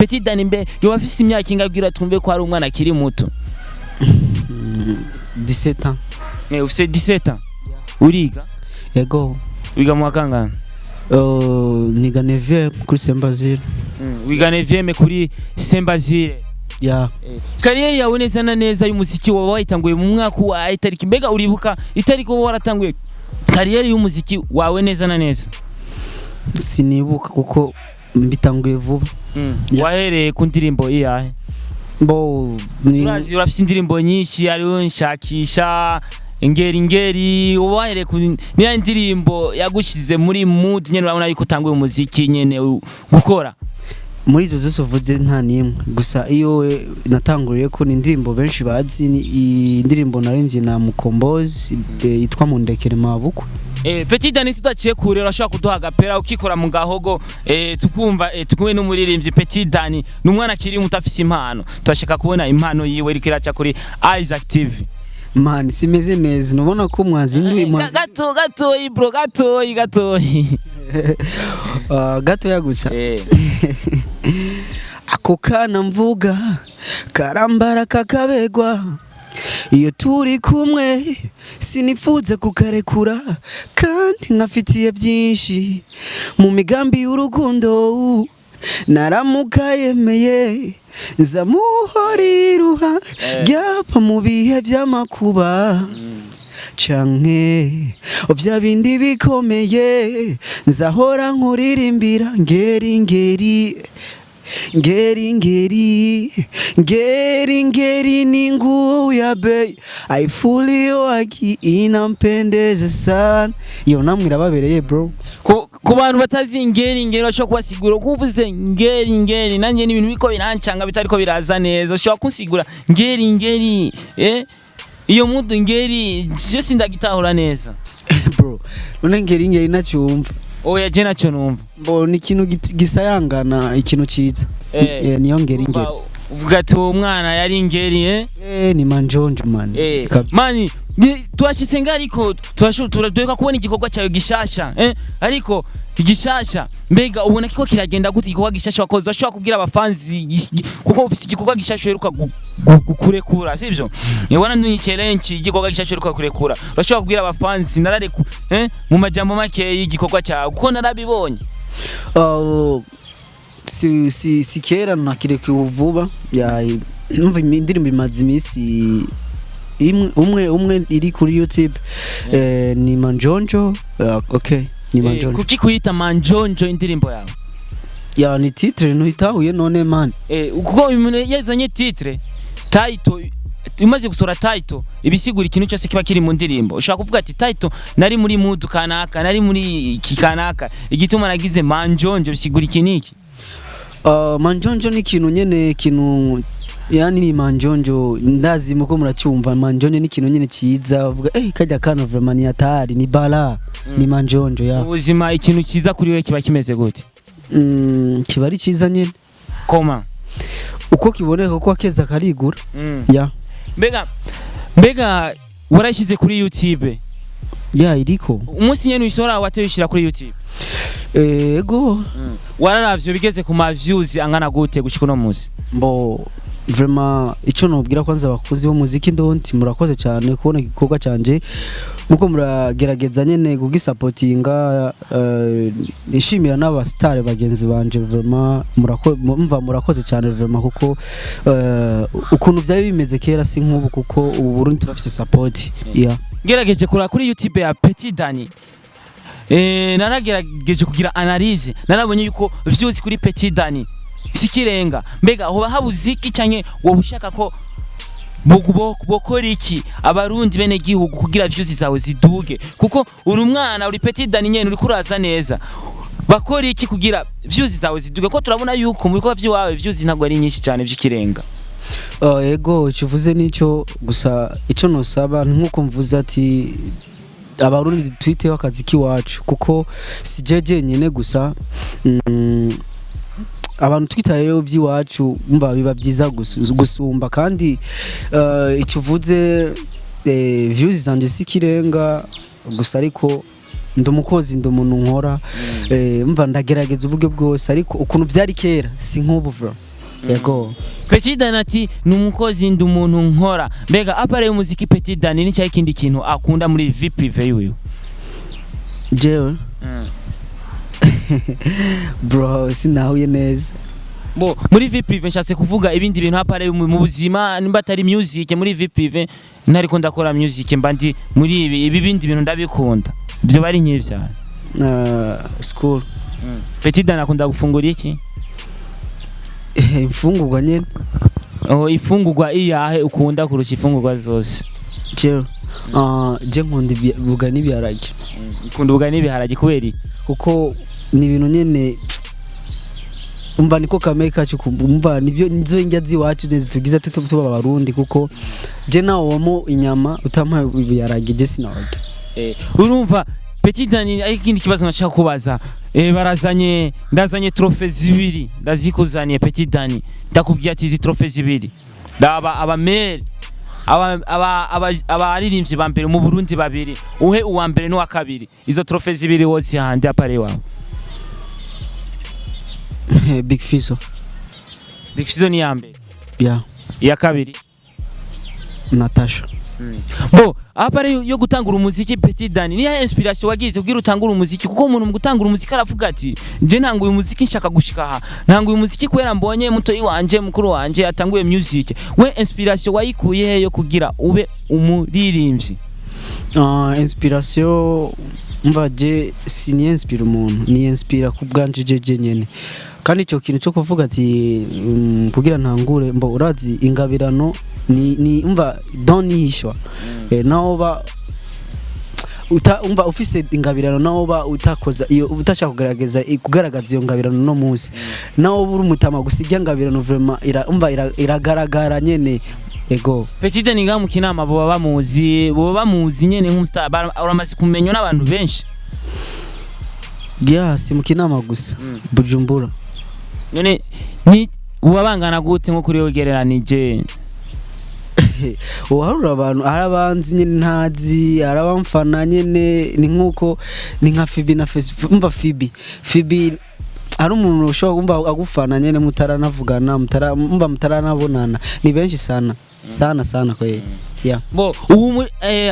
Petit Dani mbe yoba afise imyaka ingahe kugira twumve ko ari umwana akiri muto? 17 ans. Ufise 17 ans, uriga? Yego. Wiga mu wa kangahe? Niga neuvième kuri Saint Basile. Wiga neuvième kuri Saint Basile? Ya. Carrière yawe neza na neza y'umuziki waba wayitanguye mu mwaka wa itariki? Mbega uribuka itariki woba waratanguye carrière y'umuziki wawe neza na neza? Sinibuka kuko mbitanguye vuba. Ya. Wahereye ku ndirimbo iyahe? Bo ni Turazi urafise indirimbo nyinshi, hariho Nshakisha, Ngeri Ngeri. Uba wahereye ku niya ndirimbo yagushize muri mood nyene, urabona yuko utanguye umuziki nyene gukora? Muri izo zose uvuze nta n'imwe. Gusa iyo we natanguriye ko ni indirimbo benshi bazi, ni indirimbo naririmbye na Mukombozi, yitwa Mundekere Mabukwe. Petit Dani, tudaciye kure, urashobora kuduha agapera ukikora mu gahogo, tukumva. Tukumwe n'umuririmbyi Petit Dani, ni umwana akiri muto afise impano. Turashaka kubona impano yiwe iriko iraca kuri Isaac TV. Man, simeze neza, nubona ko mwazinduye. Gato gatoyi bro, gatoyi gatoyi. Ah, gatoya gusa. Ako kana mvuga karambara kakabegwa, iyo turi kumwe sinifuza kukarekura, kandi nkafitiye byinshi mu migambi y'urukundo. Naramuka yemeye nzamuhora iruha ryapa mu bihe by'amakuba canke bya bindi bikomeye, nzahora nkuririmbira ngeri ngeri ngeri ngeri ngeri ngeri, ni nguo ya bei aifulio aki inampendeza sana. Iyo namwe irababereye bro. Ku bantu batazi ngeri ngeri, bashobora kubasigura ko uvuze ngeri ngeri? Nanjye ni ibintu biko birancanga, bitariko biraza neza. Ushobora kunsigura ngeri ngeri, iyo mudu ngeri je sindagitahura neza. Bro, none ngeri ngeri nacyumva? Oya, je naco numva. Mbo ni ikintu gisayangana, ikintu ciza. Niyo ngeri ngeri. Uvuga ati uwo mwana yari ngeri, eh? Ni manjonjo man. Mani twashitse nga, ariko turashobora kubona igikorwa cyawe gishasha, eh? Ariko igishasha mbega ubona kiko kiragenda gute? Igikorwa gishasha wakoze, urashobora kubwira abafanzi kuko ufise igikorwa gishasha uheruka kurekura, sivyo? Nibona ni challenge, igikorwa gishasha uheruka kurekura, urashobora kubwira abafanzi narareku, mu majambo make y'igikorwa cyawe, kuko narabibonye. Si kera, nakireka vuba ya numva indirimbo imaze iminsi umwe umwe iri kuri YouTube, ni Manjonjo. Okay, ni Manjonjo. Kuki kuyita Manjonjo indirimbo yawe? Ya, ni titre ntuhitahuye none man? Kuko umuntu yazanye titre, title, imaze gusohora title ibisigura ikintu cyose kiba kiri mu ndirimbo. Ushobora kuvuga ati title nari muri mood kanaka, nari muri iki kanaka, igituma nagize Manjonjo bisigura iki niki. Manjonjo ni ikintu nyene, ikintu yani ni manjonjo, ndazi muko muracyumva. Manjonjo ni ikintu nyene cyiza, uvuga kajya kana vraiment ni hatari, ni bala, ni manjonjo ya. Mu buzima ikintu cyiza kuri we kiba kimeze gute? Kiba ari cyiza nyene. Koma. Uko kiboneka ko akeza karigura. Ya. Mbega warashyize kuri YouTube? Ya, iriko. Umunsi nyene uyisohora wateye ushyira kuri YouTube? Ego. Wararavye bigeze ku ma views angana gute gushika uno munsi? Mbo vraiment ico nobwira kwanza abakozi b'umuziki ndonti, murakoze cyane kubona igikorwa canje muko muragerageza nyene kugisapotinga. Nishimira n'aba star bagenzi banje, vraiment mva murakoze cyane vraiment, kuko ukuntu byari bimeze kera si nk'ubu, kuko ubu Burundi turafise support, yeah. Ngerageje kuraba kuri YouTube ya Petit Dani, naragerageje kugira analyse, narabonye yuko views kuri Petit Dani sikirenga. Mbega hoba habuze iki, canke woba ushaka ko bokora iki abarundi bene gihugu kugira views zawe ziduge? Kuko uri umwana, uri Petit Dani nyene, uriko uraza neza. Bakora iki kugira views zawe ziduge, ko turabona yuko mu bikorwa vy'iwawe views ntabwo ari nyinshi cyane vy'ikirenga? Ego, icyo uvuze nico. Gusa ico nosaba ni nkuko mvuze ati abarundi twiteho akazi k'iwacu, kuko si je jenyine gusa. Abantu twitayeho by'iwacu mva biba byiza gusumba. Kandi icyo uvuze, views zanje si ikirenga gusa, ariko ndi umukozi, ndi umuntu nkora, mva ndagerageza uburyo bwose, ariko ukuntu byari kera si nk'ubu bro. Yego. Petit Dani ati ni umukozi, ndi umuntu nkora. Mbega à part y'umuziki, Petit Dani ni cyahe ikindi kintu akunda muri vie privée yiwe? Jewe bro, sinahuye neza. Bo muri vie privée nshatse kuvuga ibindi bintu à part mu buzima, nimba atari music. Muri vie privée ntariko ndakora music, mba ndi muri ibi bindi bintu ndabikunda, ibyo bari nk'ivyaha. School. Petit Dani akunda gufungura iki? Imfungurwa nyene. Oh, ifungurwa iyahe ukunda kurusha ifungurwa zose? Jewe je nkunda ubugari n'ibiharage. Ukunda ubugari n'ibiharage kubera iki? Kuko ni ibintu nyene umva niko kamere kacu, umva nibyo nizo indya z'iwacu zitugize tuba abarundi, kuko je nawe wamo inyama utampaye ibiharage je sinawarya. Urumva Petit Dani, ariko ikindi kibazo nashaka kubaza, barazanye, ndazanye trophée zibiri, ndazikuzaniye Petit Dani, ndakubwiye ati izi trophée zibiri ndaba abamere abaririmbyi ba mbere mu Burundi babiri, uhe uwa mbere n'uwa kabiri izo trophée zibiri wose handi à part wawe. Big Fizzo. Big Fizzo ni iya mbere? Yeah. Iya kabiri? Natasha. Bo à part yo gutangura umuziki, Petit Dani, niya inspiration wagize kugira utangure umuziki? Kuko umuntu mu gutangura umuziki aravuga ati je ntanguye umuziki nshaka gushika aha, ntanguye umuziki kubera mbonye muto iwanje, mukuru wanje atanguye music. We inspiration wayikuye he yo kugira ube umuririmbyi? Inspiration mva je sini inspire umuntu, ni inspira ku bwanje je nyene. Kandi icyo kintu cyo kuvuga ati kugira ntangure mbo urazi ingabirano ni umva don nihishwa, naho ba uta umva ufise ingabirano, naho ba utakoza iyo utashaka kugaragaza iyo ngabirano no munsi, naho buri umutama gusa irya ngabirano vraiment umva iragaragara nyene, ego. Petit Dani ngaha mu Kinama boba bamuzi nyene nk'umustar, uramaze kumenywa n'abantu benshi. Yeah, si mu Kinama gusa, Bujumbura. None ni boba bangana gute nko kuri ugereranije? Uharura abantu, hari abanzi nyine ntazi, hari abamfana nyine, ni nkuko ni nka Fibi na Facebook. Umva Fibi hari umuntu ushobora kumva agufana nyine mutaranavugana, mutara umva mutaranabonana. Ni benshi sana sana sana kweli, yeah. Bo ubu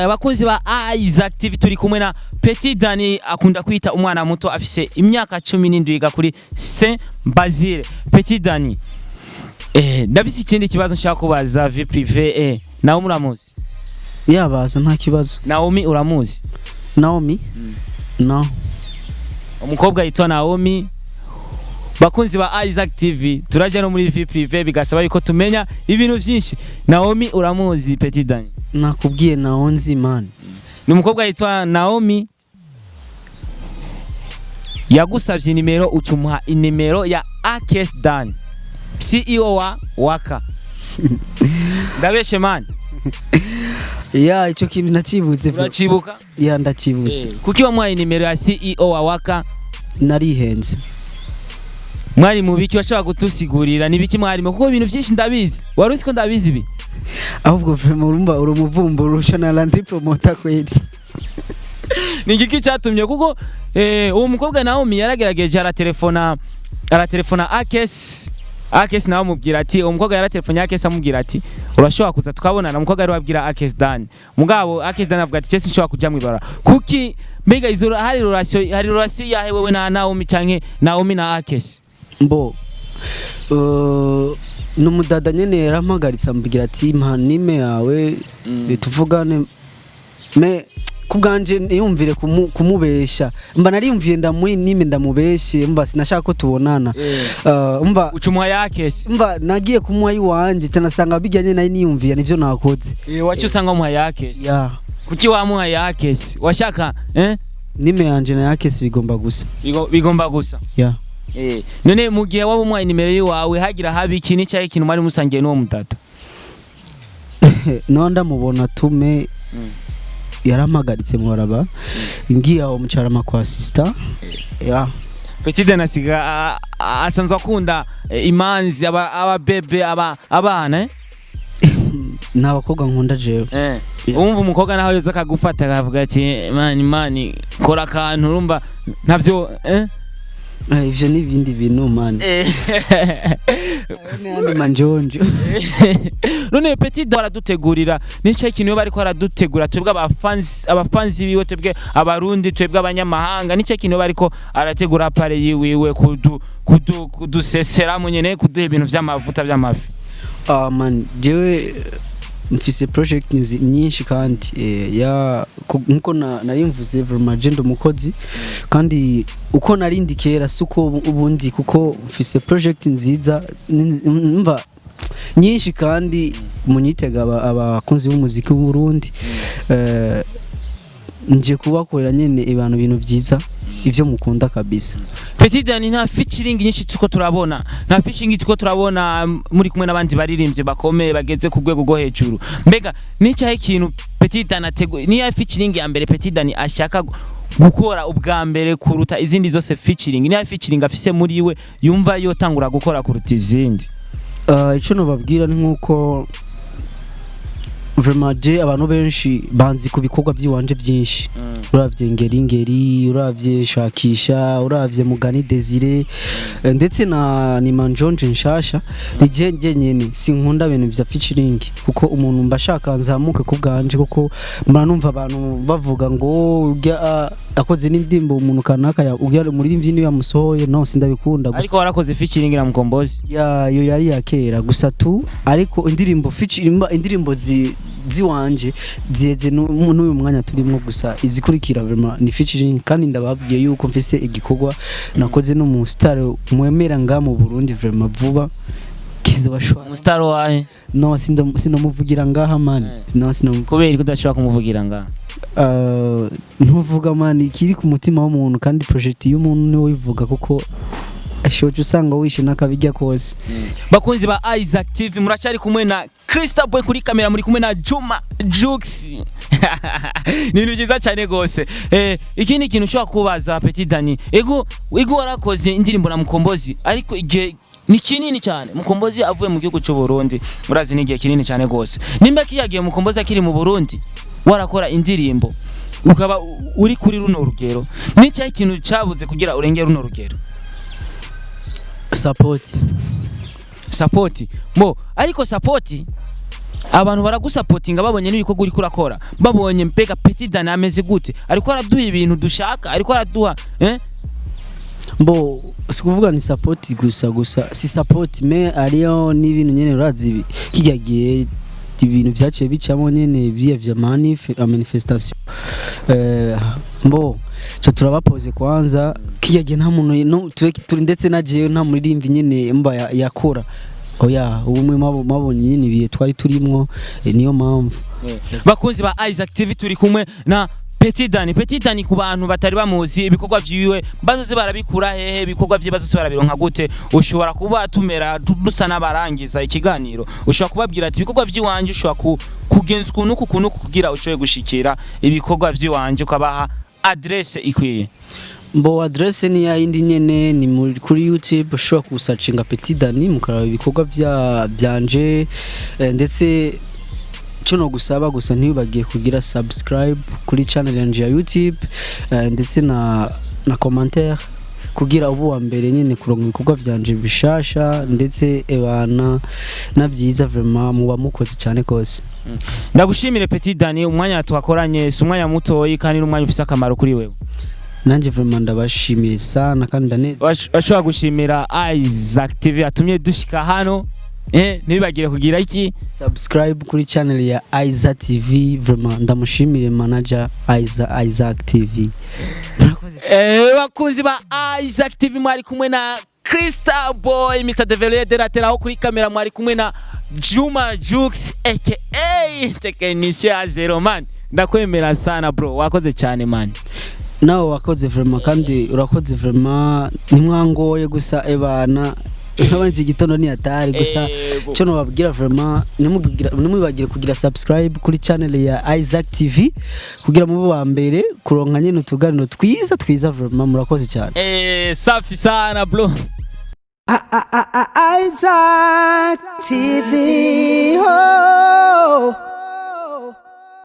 abakunzi ba Isaac TV, turi kumwe na Petit Dani, akunda kwita umwana muto, afise imyaka 17, yiga kuri Saint Basile. Petit Dani, ndafise ikindi kibazo nshaka kubaza vie privée. Nawe muramuzi? Yabaza nta kibazo. Naomi uramuzi? Naomi, no. Umukobwa yitwa Naomi. Bakunzi ba Isaac TV, turaje no muri vie privée, bigasaba yuko tumenya ibintu byinshi. Naomi uramuzi, Petit Dani? Nakubwiye naho nzi man. Ni umukobwa yitwa Naomi yagusabye nimero, ucumuha inimero ya Akes Dan, CEO wa Waka. Ndabeshe man? Yeah, icyo kintu nakibutse. Uracibuka? Yeah, ndakibutse. Kuki wamuhaye nimero ya CEO wa Waka? Narihenze. Mwari mu biki? Washobora kutusigurira ni biki mwarimo? Kuko ibintu byinshi ndabizi, wari uzi ko ndabizi ibi? Ahubwo vraiment urumva uri umuvumburo urusha na Landry Promoter kweli. Ni igiki cyatumye? Kuko uwo mukobwa Naomi yaragerageje aratelefona Akes, Akes nawe amubwira ati, uwo mukobwa yaratelefone Akes amubwira ati urashobora kuza tukabonana. Umukobwa yari wabwira Akes Dan, mugabo Akes Dan avuga ati cyese nshobora kuja mwibara. Kuki mbega izo hari relation yahe wewe na Naomi canke Naomi na Akes? Mbo numudada nyene yarampagaritse ambwira ati mpa nime yawe tuvugane, mais kubwanje niyumvire kumubesha, mba nariyumviye ndamuha nime ndamubeshe, mba sinashaka ko tubonana. Umva ucumuha ya Akes? Mva nagiye kumuha iwanje tanasanga bijyanye nayo niyumviye nivyo nakoze. Wacu usanga wamuha ya Akes? Yeah. Kuki wamuha ya Akes? Washaka Nime yanje na yakesi bigomba gusa. Bigomba gusa? Yeah. None mu gihe waba umuhaye nimero yiwawe hagira haba iki n'icyahe ikintu mwari musangiye n'uwo mudada? No ndamubona tume yarampagaritse mu baraba ngiye aho mucarama kwa sister, yeah. Petit Dan asiga asanzwe akunda imanzi, aba bébé, aba abana? Nta bakobwa nkunda jewe. Umva umukobwa naho yoza akagufata akavuga ati mani mani kora akantu, urumva ntavyo? Ivyo ni ibindi bintu, man. N'ayandi manjonjo. None Petit Dani aradutegurira nicaye ikintu, iyo bariko aradutegura twebwe abafanzi biwe, twebwe Abarundi, twebwe abanyamahanga, nicaye ikintu bariko arategura pare yiwiwe kuduseseramo nyene, kuduha ibintu vy'amavuta vy'amafi? Ah man, jewe mfise project nyinshi kandi ya nkuko nari mvuze, vraiment je ndi umukozi, kandi uko narindi kera suko ubundi, kuko mfise project nziza mva nyinshi, kandi munyitega abakunzi b'umuziki w'u Burundi. Nje kubakorera nyene ibintu byiza, ivyo mukunda kabisa. Petit Dani, nta featuring nyinshi tuko turabona, nta featuring tuko turabona muri kumwe n'abandi baririmbyi bakomeye bageze ku rwego rwo hejuru. Mbega nicyahe ikintu Petit Dani ateguye? Niya featuring ya mbere Petit Dani ashaka gukora ubwa mbere kuruta izindi zose featuring? Niya featuring afise muri we yumva yotangura gukora kuruta izindi? Ico nobabwira ni nkuko vraiment je abantu benshi banzi ku bikorwa by'iwanje byinshi. Uravye Ngeri Ngeri, uravye Shakisha, uravye Mugani Desire, ndetse na ni Manjonje nshasha, ni je nyene sinkunda ibintu vya featuring, kuko umuntu mba shaka nzamuke ku bwanje, kuko mba numva abantu bavuga ngo urya akoze n'indirimbo umuntu kanaka urya umuririmbyi niwe yamusohoye. No sindabikunda gusa. Ariko warakoze featuring na Mkombozi. Ya, yo yari ya kera gusa tu, ariko indirimbo featuring, indirimbo ziwanje ziheze n'uyu mwanya turimo, gusa izikurikira vraiment ni featuring. Kandi ndababwiye yuko mfise igikorwa nakoze no mu star mwemera nga mu Burundi, vraiment vuba kizobashwa. Umustar wahe? No sinomuvugira ngaha, man, no sino. Kubera ko udashobora kumuvugira ngaha? Ntuvuga, man, ikiri ku mutima w'umuntu, kandi project y'umuntu niwe wivuga, kuko ashoje usanga wishe n'akabijya kose. Bakunzi ba Isaac TV, muracari kumwe na Krista Boy kuri kamera, muri kumwe na Juma Jux. Ni ibintu byiza cyane gose. Ikindi kintu ushobora kubaza Petit Dani, ego warakoze indirimbo na Mukombozi, ariko igihe ni kinini cyane Mukombozi avuye mu gihugu cy'u Burundi. Urazi ni igihe kinini cyane gose. Nimba kiyagiye Mukombozi akiri mu Burundi warakora indirimbo ukaba uri kuri runo rugero, ni cyahe ikintu cyabuze kugira urenge runo rugero? Support. Support mo, ariko support abantu baragusapotinga babonye n'ibikorwa uriko urakora, babonye mbega Petit Dani ameze gute, ariko araduha ibintu dushaka, ariko araduha? Mbo sikuvuga ni support gusa si support, mais ariyo n'ibintu nyene urazi kijya gihe ibintu vyaciye bicamo nyene byiya vya manifestation. Mbo cyo turabapoze kwanza, kijya gihe nta muntu no turi ndetse na jewe nta muririmvi nyene mba yakora. Oya, ubumwe mabonye nyene ibihe twari turimwo, niyo mpamvu. Bakunzi ba Isaac TV, turi kumwe na Petit Dani. Petit Dani, ku bantu batari bamuzi, ibikorwa vyiwe bazose barabikura hehe? Ibikorwa vyiwe bazose barabironka gute? Ushobora kuba tumera dusa n'abarangiza ikiganiro, ushobora kubabwira ati ibikorwa vy'iwanje ushobora kugenza ukuntu uku ukuntu uku kugira ushobore gushikira ibikorwa vy'iwanje, ukabaha adresse ikwiye. Mbo adresse ni ya yindi nyene, ni kuri YouTube ushobora kusacinga Petit Dani mukaraba ibikorwa vya byanje, ndetse cyo no gusaba gusa ntibagiye kugira subscribe kuri channel yanje ya YouTube, ndetse na commentaire kugira ubu wa mbere nyine kuronka ibikorwa vyanje bishasha, ndetse ebana na byiza, vraiment muba mukoze cyane kose. Ndagushimire Petit Dani, umwanya twakoranye si umwanya mutoyi kandi n'umwanya ufise akamaro kuri wewe. Nanjye vraiment ndabashimiye sana kandi ndane Washobora gushimira Isaac TV atumye dushika hano, ntibibagire kugira iki? Subscribe kuri channel ya Isaac TV. Vraiment ndamushimire manager Isaac TV. Bakunzi ba Isaac TV, mwari kumwe na Krista Boy, Mr Developer aho kuri kamera mwari kumwe na Juma Jux aka technicien zero. Man, ndakwemera sana bro, wakoze cyane, man. Nawe wakoze vraiment, kandi urakoze vraiment, ntimwangoye gusa ebana nkabona iki gitondo ni hatari gusa. Ego. Cyo nobabwira vraiment, ntimwibagire kugira subscribe kuri channel ya Isaac TV kugira mube wa mbere kuronka nyine utuganiro twiza twiza. Vraiment murakoze cyane. Safi sana bro. Isaac TV. Oh.